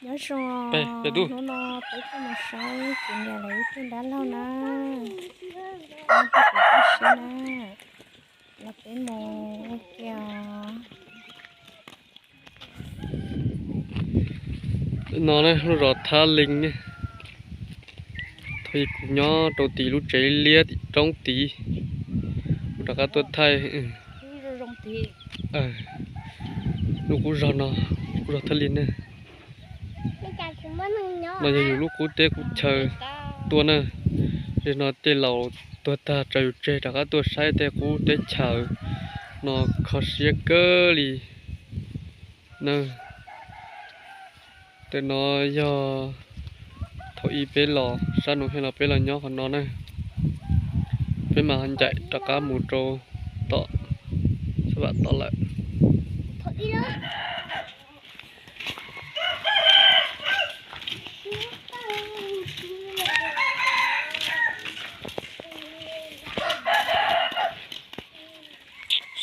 Nyob zoo, hnub no peb tuaj mus saib kuv niam lawv ib tug dab laug na. Nyob rau kuv toj siab na, los peb mus ua ke os. No ne, lub zos Thab Lees ne. Thaum ub kuv nyob rau tim lub tsev liab tim roob tid, kuv rov qab tuaj thaij lub qub zos no, qub zos Thab Lees ne. No yog yus lub qub teb qub chaw tuaj na. Zem no tej laus tuag tag tso yus tseg rov qab tuaj saib tej qub teb chaws no kho siab kawg li na. Ntawm no yog thaum ub peb los sab nus thiab los peb los nyob qhov no na. Peb mas ncaim rov qab mus rau tom Xab Vam tod lawm.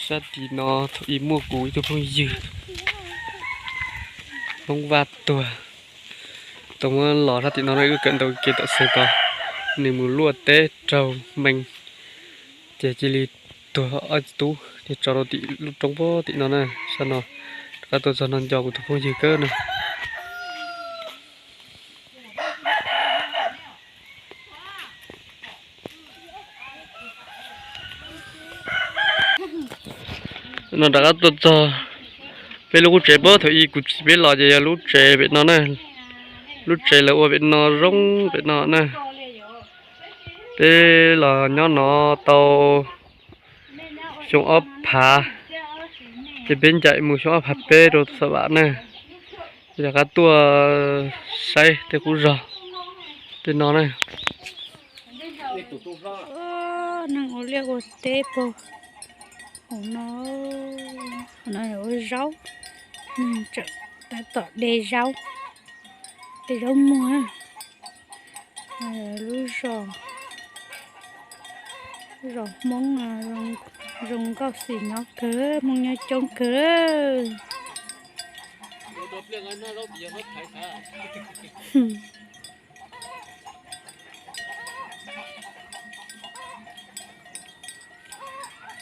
Sab tim no thaum ub muaj kuv ib tug phooj ywg Hmoob Vaj tuag, tau muab los sab tim no na, wb kawm ntawv kev tom Xeev Tod, nws mus luaj teb raug mees, ces cia li tuag ob tug tub, ces tso rau tim lub roob pem tim no na, sab no. Rov qab tuaj txog no nco kuv tus phooj ywg kawg na. No rov qab tuaj txog peb lub qub tsev pem, thaum ub kuv txiv peb los ces yog lub tsev pem no na. Lub tsev lawv ua pem no zoo pem no na. Peb los nyob no tau xyoo ob phav, ces peb ncaim mus xyoo ob phav peb rau Xab Vam na. Ces rov qab tuaj saib tej qub zos tej no na. Neeg ua liaj ua teb pem hauv no, hauv no yog ua zaub, neeg tseem tab tom de zaub, de zaub muag. Lub zos, zos Hmoob zoo nkauj xim nyob kawg, Hmoob nyob coob kawg.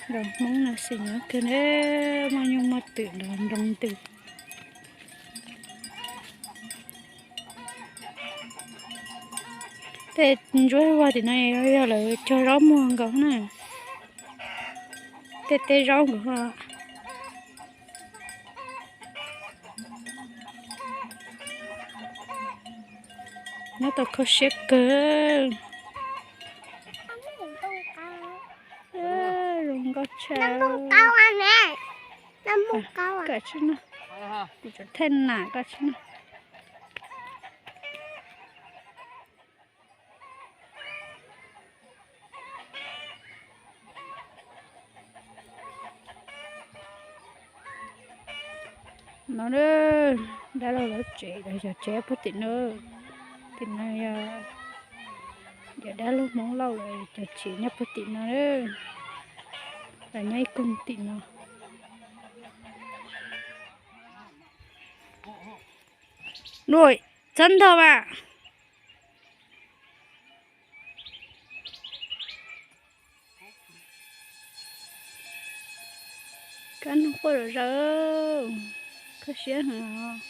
Zos Hmoob no xim nyob kawg na, muaj nyuj muaj twm nroo ntws. Tej ntsuab vag tim no yog lawv cog zaub muag nkaus na. Tej teb zaub nkaus. Nyob tau kho siab kawg. Zoo nkauj tshaj. Koj tsis noj, kuv tseem thaij nam koj tsis noj. No, dab laug lawv tsev, lawv cov tsev puag tim no. Tim no yog cov dab laug Hmoob Lauj lawv cov tsev nyob puag tim no. Lawv nyob ib koog tim no. Nuj, txhob ntog mas. Kab noog quaj zom zaws, koj siab heev os.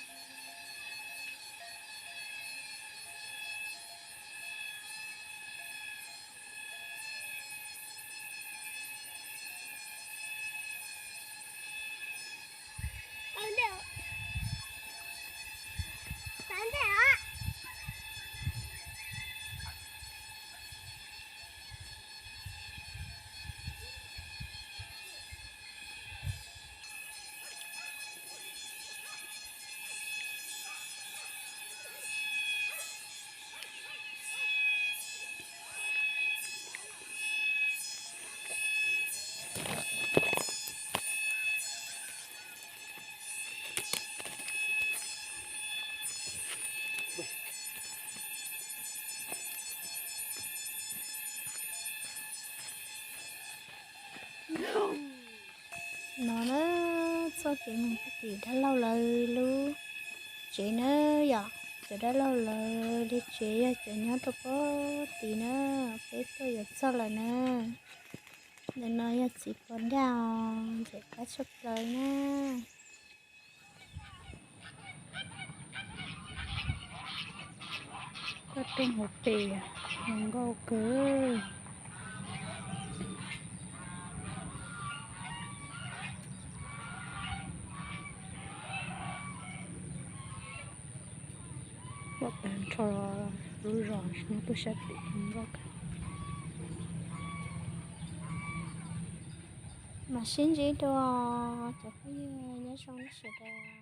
No na, txoj kev mus puag tim dab laug lawv lub Tsev na yom, cov dab laug lawv li tsev yog cov nyob rau pob tid na, peb tuaj yuav txog lawm na. Ntawm no yog txiv pos daj os, ntxim qab tshaj plaws na. Koj rooj hauv pes zoo nkauj kawg. Loj tag nrho lub zos nyob pem sab tim zoo nkauj kawg. Mam sib ntsib dua cov phooj ywg, nyob zoo sawv daws.